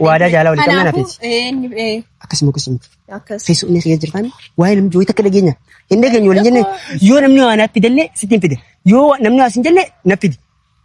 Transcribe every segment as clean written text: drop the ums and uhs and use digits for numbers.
Waadaa jaalala walii qabna Kanaafuu naafeeti. inni Akkasuma akkasuma. akkas. Keessa inni kiyya jirtaan waa'ee namni wayii takka dhageenya. Hin dhageenyu waliin jenne yoo namni waa naaf fidellee sitti hin fide. Yoo namni waa sin jenne na fidi.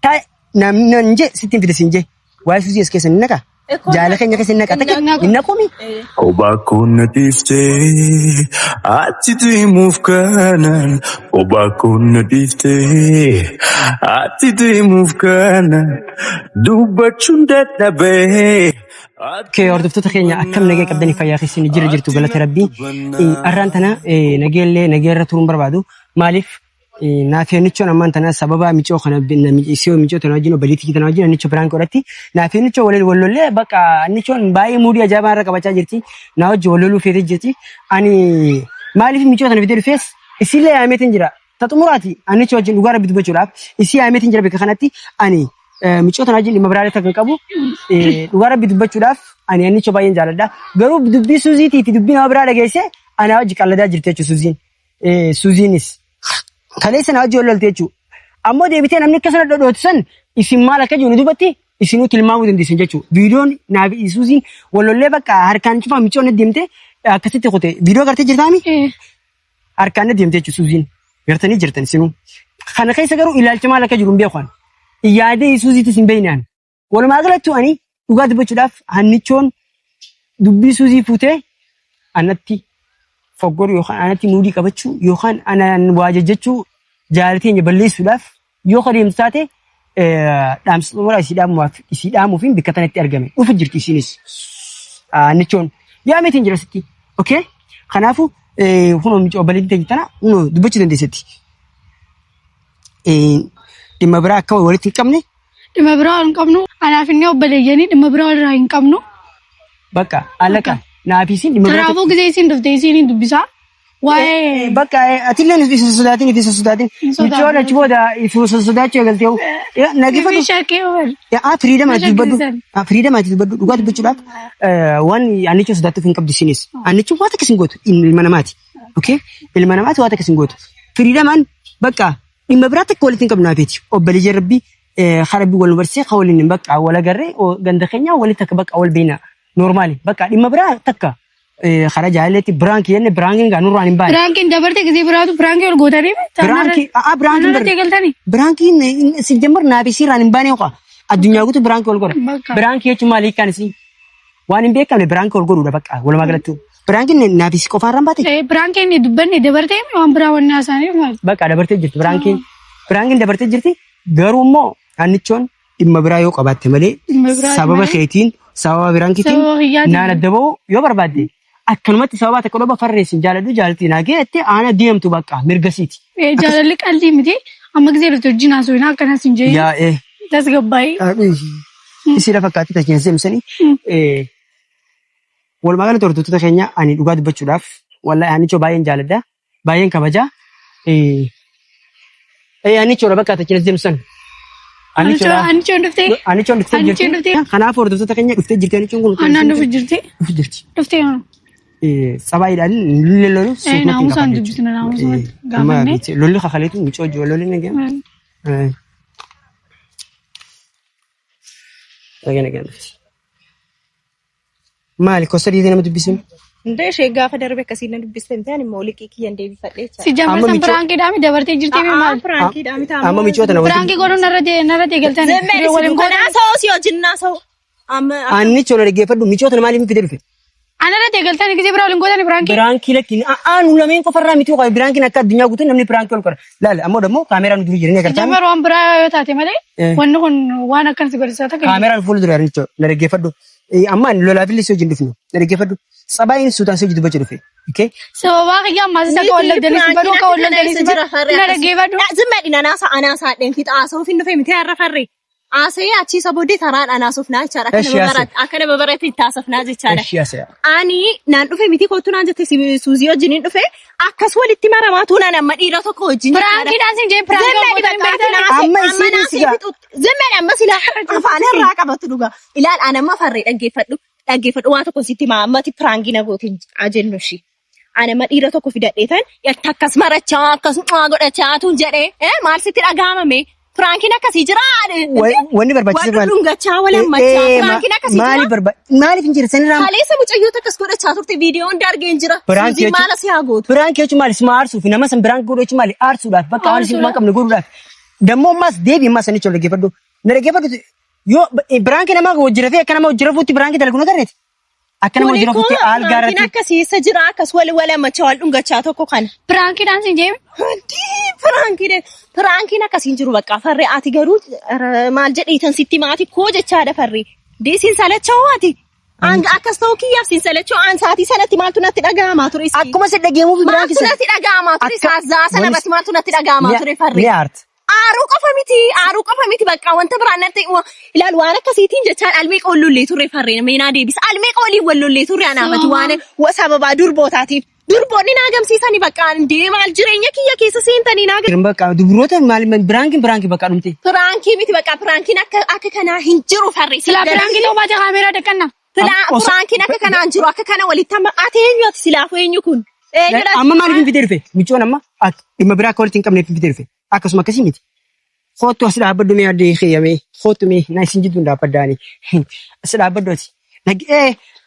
Taa namni nan je sitti hin fide sin je. Waa'ee suusii as keessa hin naqaa. Jaala keenya keessa hin naqaa. Takka hin naqumi. Obaa koo na dhiiftee achi deemuuf kaanaan. Obaa koo na dhiiftee achi deemuuf kaanaan. Dubbachuun dadhabee. Kee hordoftoota keenya akkam nagee qabdanii fayyaa keessan jira jirtu galata rabbii. Arraan tana nageellee nageerra turuun barbaadu. Maaliif naafeenichoon ammaan tana sababa micoo kana isiyoo micoo tana wajjin obboleettii tana wajjin annichoo biraan godhatti. Naafeenichoo waliin wallollee bakka annichoon baay'ee muudii ajaa'ibaa irra qabachaa jirti. Na wajjin walloluu feetee jirti. Ani maaliif micoo tana fidee dhufees isiillee yaameetiin jira. Ta xumuraati annichoo wajjin dhugaa rabbi dubbachuudhaaf isii yaameetiin jira bakka kanatti ani micoo tana wajjin dhimma biraalee takka hin qabu. Dhugaa rabbi dubbachuudhaaf ani annichoo baay'een jaaladha. Garuu dubbii Suuziitii fi dubbii nama biraa dhageesse ana wajji qalladaa jirti jechuudha Suuziin. Suuziinis kaleessa na wajji wal lolte jechuudha. Ammoo deebitee namni akkasuma dhodhootu san isin maal akka jiru dubbatti isinuu tilmaamuu dandeessan jechuudha. Viidiyoon naa fi Suuziin wal lollee bakka harkaan cufaa micoon deemte akkasitti kute. Viidiyoo gartee jirtaami? Harkaan deemte jechuudha Suuziin. Gartanii jirtan isinuu. Kana keessa garuu ilaalcha maal akka jiru hin beeku ani. Yaadee Suuziitis hin beekne ani. Walumaa galatti ani dhugaa dubbachuudhaaf hannichoon dubbii Suuzii fuutee anatti foggoru yookaan anatti muudii qabachuu yookaan anaan waa jajjachuu jaalala teenya balleessuudhaaf yoo adeemtu taate dhaamsa xumuraa isii dhaamuuf isii dhaamuufiin bakka tanatti argame dhufu jirti isiinis hannichoon yaameetiin jira sitti okay kanaafuu kunoo micoo obboleettiin teenya tana kunoo dubbachuu dandeessetti dhimma biraa akka walitti hin qabne Dhimma biraa hin qabnu. Anaaf inni obboleeyyanii dhimma biraa irraa hin qabnu. Bakka alaqa naaf isin dhimma biraa Kanaafuu gisee isin dhufte isin hin dubbisaa. Waa'ee Bakka atillee isa sodaatin ifi sodaatin. Hin sodaatin. Michoon achi booda ifi sodaachuu eegaltee nagifatu. Ifi shakkee wal. Yaa firiidama ati dubbadhu. Shakkisiisan. Firiidama ati dubbadhu dhugaa dubbachuudhaaf waan annichoo sodaattuuf hin qabdu isinis. Annichoo waan takka isin gootu ilma namaati. Okay? Ilma namaati waan takka isin gootu. Firiidamaan bakka dhimma biraa takka walitti hin qabnu naafeeti. Obboleeyyan rabbii karaa rabbii wal nu barsiisee kan waliin bakka wal agarree ganda keenya walitti akka bakka wal beekna. Normaali. Bakka dhimma biraa takka karaa jaalaleetti biraankii jenne biraankiin gaa nurraan hin baane. Biraankiin dabarte gisee biraatu biraankii ol gootanii. Biraankii a'aa biraankiin Irratti eegaltanii. Biraankiin si jammar naaf isiirraan hin baane hoqa. Addunyaa guutuu biraankii ol godha. Bakka. Biraankii jechuun maal hiikkaan isii? Waan hin beekamne biraankii ol godhuudha bakka walumaa galatti. Biraankiin naaf isii qofaarraan baate. Biraankiin inni dubbanne dabartee waan biraa wanni haasa'aniif maal? Bakka dabartee jirti biraankiin. Biraankiin dabartee jirti garuu immoo annichoon dhimma biraa yoo qabaatte malee Dhimma biraati sababa malee. keetiin sababa biraankiitiin Sababa kiyyaatiin. naan adda ba'uu yoo barbaadde akkanumatti sababa takka dhoba farreessin jaaladhu jaalatti naa geette aana deemtu bakka mirga siiti. Jaalalli qalbii miti. Amma gisee dhufte wajjin haasofina akkanas hin jedhin. Yaa ee. Tasgabbaa'ii. Isiidha fakkaatti tachiin seemsanii. Walumaa galatti hordoftoota keenya ani dhugaa dubbachuudhaaf wallahi anichoo baay'een jaaladha. Baay'een kabaja. Anichoodha bakka tachiin deemsan. Anichoodha. Anichoon dhuftee? Anichoon dhuftee jirti. Anichoon dhuftee? Kanaaf hordoftoota keenya dhuftee jirti anichoon kun. Anaan dhufu jirti. Dhufu jirti. Dhuftee haa. Sabaayidhaan lolli lolu suuqumatti Naamusaan dubbisna naamusumatti gaafannee. Lolli kakaleetu micoo jiru lolli nagaya. Nagaya nagaya dhufti. Maali kosa dhiisee nama dubbisuun? Hundee ishee gaafa darbe akkasiin na dubbiste miti ani immoo liqii kiyyan deebifadhe jechaadha. Si Amma jamarsan michoo- biraankiidhaan dabartee jirti mi maal? Piraankiidhaa miti Amma michoota na wajjin. Biraankii godhuun narra jee narra jee galtanii. Zemmeen Waliin isin godhan. naasa'u si wajjin naasa'u. Amma Anni chola dhaggeeffadhu michoota na maaliif fide dhufe? Anarra jee galtanii gisee biraa waliin godhani biraankii. Biraankii lakkiin a'aa nu lameen qofarraa miti qofa biraankiin akka addunyaa guutuu namni biraankii ol qora. Laala ammoo dammoo kaameeraan nu dura jiranii agartaa. Jamar waan biraa yoo taate malee Eh. wanni kun waan akkan si godhisaa takka. Kaameeraan fuula dura jiranii jechuudha. Na dhaggeeffadhu. Amma ani lolaaf illee si wajjin dhufnu. Na dhaggeeffadhu. Tsabaayin suutaan si wajjin dubbachuu dhufe. Okay? Sababaa kiyya ammaas isa akka wallagdanii si baduu akka wallagdanii si baduu na dhaggeeffadhu. Zimmeedhi nanaasa anaasaa dheen fixa haasa'uuf hin dhufe miti har'a farre. Haasa'ee achii isa booddee taraan anaasuuf naa jechaadha. Akka Eshi nama haasa'e. barate akka nama barate itti haasofnaa jechaadha. Eshi haasa'e. Ani naan dhufe miti kottu naan jette Suuzii wajjin hin dhufe akkas walitti maramaa tuunaan amma dhiira tokko wajjin jechaadha. Piraankiidhaan siin jee piraankii Zimmeedhi gootanii bakka ati beektan. naasee Amma amma isiin naasee sigaa. fixu zimmeedhi amma sila afaan irraa qabatu dhuga. Ilaal ani amma farree dhaggeeffadhu dhaggeeffadhu waa tokko sitti himaa ammati piraangii na goote jennu ishii. Ani amma dhiira tokko fidadhee tan akkas marachaa akkas godhachaa tun jedhee maal sitti dhaga'amame? Piraankiin akkasii jira. Wanni barbaachise Waan dhungachaa wal hammachaa. Piraankiin akkasii jira. Maaliif barba maaliif hin jira sanirraa Kaleessa mucayyoota akkas godhachaa turte viidiyoon dargeen jira. Piraanki Suuziin maal asii haa gootu? Piraanki jechuun maali? Suma aarsuuf nama san piraanki godhu jechuun maali? Aarsuudhaaf bakka waan isin qabne godhuudhaaf. Dammoo ammaas deebi ammaas sanicha ol dhaggeeffadhu. Na dhaggeeffadhu yoo piraanki nama hojii rafee akka nama hojii rafuutti piraanki dalagu na garreeti. Akka nama Kuni hojii rafuutti koo algaa piraankiin irratti. akkasii isa jira akkas wal wal hammachaa wal dhungachaa tokko kana. Piraankiidhaan siin jeeme. Wanti piraankiin piraankiin akkasii hin jiru bakka farree ati garuu maal jedheetan sitti maati koo jechaadha farree. Deesiin salachoo ati. Hanga akkas ta'uu kiyyaaf siin salachoo aan sa'aatii sanatti maaltu natti dhaga'amaa ture. Akkuma si dhageemuuf piraanki Maaltu natti dhaga'amaa ture Akka- saazaa sana irratti maaltu natti dhaga'amaa ture farree. Ni aarta. Aaruu qofa miti aaruu qofa miti bakka wanta biraan natti ilaal waan akkasiitiin jechaan almee qollollee turre farree meenaa deebisa almee qooliin wallollee turre anaafati waan sababaa durbootaatiif durboonni naa gamsiisanii bakka deemaal jireenya kiyya keessa seentanii naa Bakka dubroota maali piraankiin piraanki bakka dhumte. Piraankii miti bakka piraankiin akka akka kanaa hin jiru farree. Silaa piraankiin ta'uu baate kaameeraa daqqanna. Piraankiin akka kanaa hin jiru akka kana walitti amma ati eenyu ati silaafuu eenyu kun? Eenyudha? Amma maaliif hin fidee dhufe? Micoon amma dhimma biraa akka walitti hin qabneef hin fidee dhufe. Akkasuma akkasii miti. Kootu as dhaabbadhu mee addee keeyyamee. Kootu mee na isin jidduun dhaabbaddaani. As dhaabbadhu ati.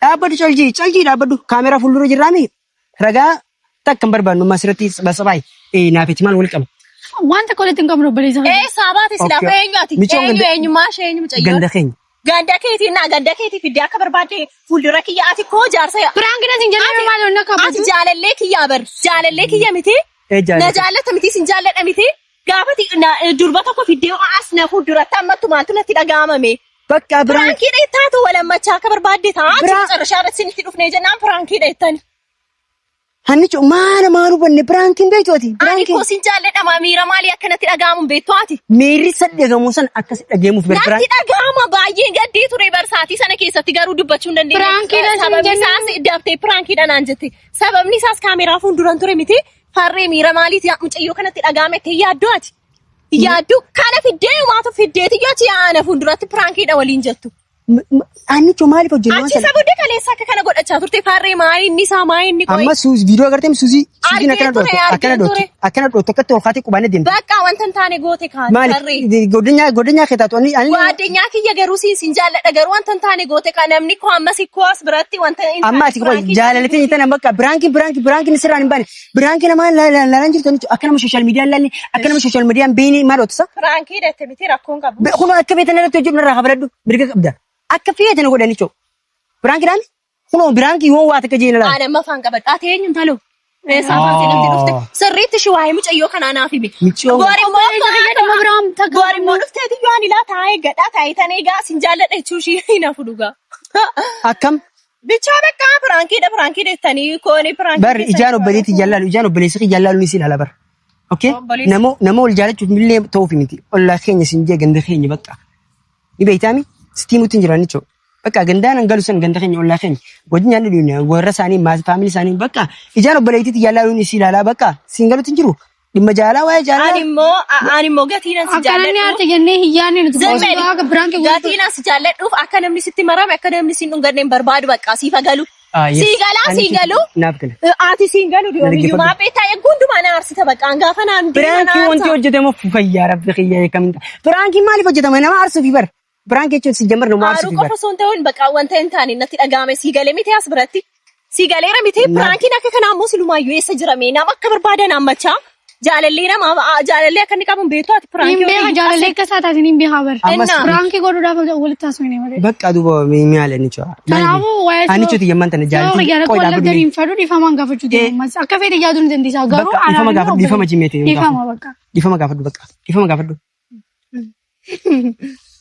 Dhaabbadhu caljii caljii dhaabbadhu kaameraa fuuldura jirraami. Ragaa takka hin barbaannu amma asirratti basabaay naaf itti maal wal qaba. Waan takka walitti hin qabnu obboleessa. Eessaa baate silaafuu eenyu ati? Micoon Eenyu ganda- eenyu maashee eenyu mucayyoo? Ganda keenya. Ganda keetiin naa ganda keetii fiddee akka barbaadde fuuldura kiyya ati koo jaarsa Piraankiidhaan siin jedhame maal onna ati kabaju. jaalallee kiyyaa bar jaalallee kiyya miti. Ee Na jaalladha. jaallata miti sin jaalladha miti. Gaafa durba tokko fiddee as na fuulduratti ammattu maaltu natti dhaga'amame. Bakka biraan Piraankiidha ittaatu walammachaa akka barbaadde ta'a. Biraa- Carrashaa irratti isinitti dhufnee jennaan piraankiidha jettani. hannicho maala maal hubanne piraankiin beektu ati. Ani Piraankiin koo sin jaalladha maa miira maalii akkanatti dhaga'amu beektu ati. miirri saddeegamuu san akkas dhageemuuf bar Natti piraank dhaga'ama baay'een gaddee ture barsaatii sana keessatti garuu dubbachuu hin dandeenye. Piraankiidha sin Sababni jennaan. isaas daftee piraankiidha naan jette. Sababni isaas kaameraa fuulduran ture miti. Farree miira maaliiti mucayyoo kanatti dhaga'ame itti yaaddu ati. Yaaddu kana fiddee maatu fiddeeti yoo achi ana fuulduratti piraankiidha waliin jettu. Hannicho maaliif hojjennu waan Achi sana? isa booddee kaleessa akka kana godhachaa turte farree maayii inni isaa maayii inni qo'e. Amma suus viidiyoo agartee suusii suusiin Argee akkana ture, dhoottu akkana argee dhoottu ture. akkana dhoottu akkatti ol kaatee qubaanee deemte. Bakka wanta hin taane goote kaate farree. Maaliif godinyaa godinyaa kee taatu ani ani Waaddenyaa kiyya garuu siin siin jaalladha garuu wanta hin taane goote ka namni koo ammas koo as biratti wanta hin amma ati qoy jaalaltee jettan bakka biraankiin biraankiin biraankiin sirraan hin baane biraankiin nama laalaan jirtu jechuudha akka nama sooshaal miidiyaa laalle akka nama sooshaal miidiyaan beekne maal ootisa. Piraankii dette miti rakkoon qabu. Kun akka feetan irratti hojjedhu irraa kafaladhu mirga qabda akka feetan godhan jechuudha. Biraankiidhaan kunoo biraankii yoo waa takka jeen laala. Aan amma afaan qabadhu. Ati eenyuun taloo? Eessaa baatee natti dhufte? Sirriitti shi waa'ee mucayyoo kanaa naaf himi. Mucayyoo- Goor immoo Obboleessa kiyya dhimma biraan takka Goor immoo dhufteeti yoo ani laa taa'ee gadhaa taa'ee tan eegaa sin jaalladha jechuu ishii hin hafu dhugaa. Akkam Bichaa bakka piraankiidha piraankiidha jettanii kooni piraankii. Barri ijaan obboleetti jallaalu ijaan obboleessi kee jallaalu ni si ilaala bara. Okay? Obboleessi. Nama nama wal jaalachuuf millee ta'uuf miti. Ollaa keenya sin jee ganda keenya bakka. Ni beektaami? Sitii nutti hin jiran jechuudha. Bakka gandaan an galu san ganda keenya ollaa keenya. Wajjin nyaanni dunya warra isaanii maatii faamilii isaanii bakka ijaan obboleettiitti jallaalu ni si ilaalaa bakka siin galutti hin jiru. Dhimma jaalaa waa'ee jaalaa. Ani immoo ani immoo gatiin as Akkana inni jaalladhu. aarte jennee hin yaadne nuti Zemmeli akka piraanki godhu. gatiin as jaalladhuuf akka namni sitti marame akka namni siin dhunganne hin barbaadu bakka siif galu. Ah, yes. Sii galaa Ani sii galu. Naaf gala. Ati siin galu yoomiyyuu maa beektaa eeguu hundumaa na aarsita bakka hangaafa naan deema na Piraankii wanti aarsa. hojjetamu fayyaa rabbi kiyya kamiin ta'a. Piraankii maaliif hojjetama nama aarsuufi bara. Piraankii jechuun si jammar nama Aaruu aarsuufi qofa bara. osoo hin ta'in bakka wanta hin taane natti dhaga'ame sii galee miti as biratti. Sii galeera miti piraankiin akka kanaa immoo silumaayyuu eessa jirame nama akka barbaadan hammachaa jaalallee namaa jaalallee akka inni qabu hin beektu ati Hin piraankii beeka jaalallee akka isaa taateen hin beeka bara. Ammas Ennaa. Piraankii godhuudhaaf walitti haasofne malee. Bakka duuba mi'aala inni ce'a. Kanaafuu waa'ee Ani cuti yamman tana Sababa jaalati yaada qoy koo dhaabbadhu. lagdan hin fedhu dhiifamaan gaafachuu deemu. Akka fedhe yaaduu ni dandeessa. Garuu Bakka dhiifama gaafadhu dhiifama jimeete yoo Dhiifama gaafadhu. bakka. Dhiifama gaafadhu bakka dhiifama gaafadhu.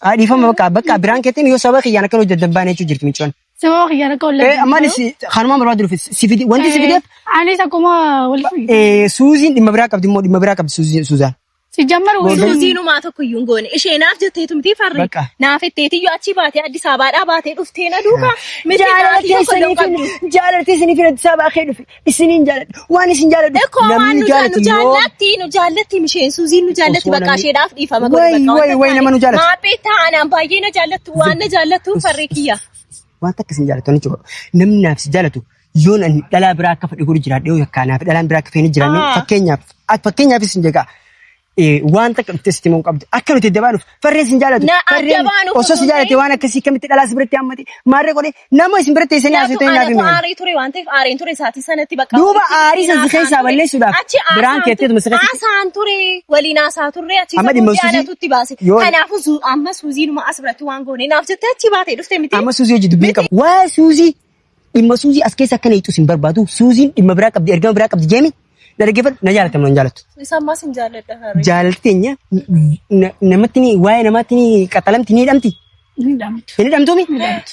Ah dhiifama bakka bakka biraan keetiin yoo saba kiyyaan akka hojjetan baane jechuu jirti micoon. Sababa kiyya rakkoo Eh lagdan. ammanis kanumaan barbaadu dhufe si fide wanti si fideef Anis akkuma walitti. eh Suuziin dhimma biraa qabdi immoo dhimma biraa qabdi Suuziin Suuzaan. Si jammar Suuziinumaa tokko iyyuu hin goone. Ishee naaf jetteetu miti farri. Bakka. Naaf jetteetiyyuu achi baatee Addis Ababaadhaa baatee dhuftee na duukaa. Miti maatii tokko illee hin qabdu. Jaalalti isiniif hin Addis Ababaa kee dhufe isiniin jaaladhu waan isin jaaladhu Ekkoo waan namni nu jaalatu nu yoo jaallatti nu jaallatti misheen Suuziin nu jaallatti Osoo bakka namni- isheedhaaf dhiifama Way, godhu bakka way, wanta way, nama nu jaallatu. Maaphee taanaan baay'ee na jaallattu waan na jaallattu farri kiyya. Waan takka isin jaalatu ni jiru. Namni naaf si jaalatu yoon ani dhalaa biraa akka fedhe godhu jiraadhe yoo yakkaa naaf dhalaan biraa akka feene jiraanne Ah. fakkeenyaaf fakkeenyaaf isin jeeqa. Waan takka dhuftee sitti himuu hin qabdu. Akka nuti adda baanuuf farreen sin jaalatu. Na adda Farreen baanuuf osoo si osoo hin jaalate ta'in- waan akkasii kamitti dhalaa si biratti hammate maarree godhe nama isin biratti teessanii Naatu haasoftan naaf anatu himu. aarii ture waan ta'eef aariin ture isaatii sanatti bakka Duuba aarii san si keessaa balleessuudhaaf Achi biraan keetteetuma si keessatti. haasaan ture waliin haasaa turre achi Amma isa dhimma booddee Suuzii- anatu itti baase. yoo- Kanaafuu amma Suuziinuma as biratti waan goone naaf jettee achi baatee dhufte miti. Amma Suuzii hojii dubbii hin qabu. Waa Suuzii dhimma Suuzii as keessa akka neexu sin barbaadu. Suuziin dhimma biraa qabdi ergama biraa qabdi jeemi. Na dhaggeeffadhu na jaalata moo hin jaalattu? Isa ammas hin jaalladha harree. Jaalalti teenya namatti ni waa'ee namaatti ni qaxalamti ni hidhamti. Ni hidhamtu. Hin hidhamtuumi?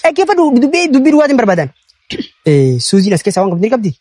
Dhaggeeffadhu dubbii dubbii duwwaatiin barbaadan. Suuziin as keessaa waan qabdu ni qabdi.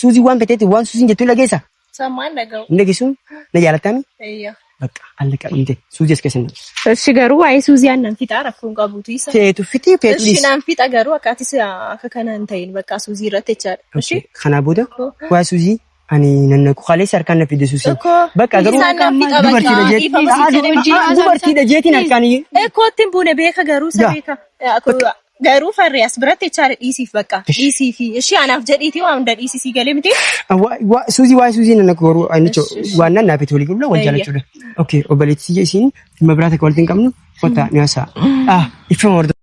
Suuzii waan feteeti waan suuziin jettu ni dhageessa. Isa ammaa hin dhaga'u. Hin dhageessu na jaalattaami? Eeyyaa. Bakka allaqa dhumte suuzii as keessa hin jiru. Eshi garuu waa'ee suuzii aannan fixaa rakkoon qabuutu isa. Feetu fixii feetu Eshi dhiisi. naan fixa garuu akka atis akka kana hin ta'in bakka suuzii irratti jechaadha. Eshi. Kanaa booda waa'ee suuzii ani nan naqu kaleessa harkaan na fide suusiin. Ekkoo Bakka garuu isaan naaf fixa bakka dubartiidha dhiifama si jedhe jeetiin. bakka. Dubartiidha jeetiin harkaan Ekkoo ittiin buune beeka garuu isa Yaa. beeka. Garuu farree as biratti jechaadha dhiisiif bakka. Dhiisiifi ishee anaaf jedhiitii waa hunda dhiisisii galee miti. Suuzii waa'ee suuzii nan naqu garuu ani Esh, esh. waan nan naaf itti walii galuu wal Eeyya. jaalachuudha. Okay obboleettii isiin dhimma biraa takka walitti hin qabnu kottaa ni haasa'a. Ah ifama hordofaa.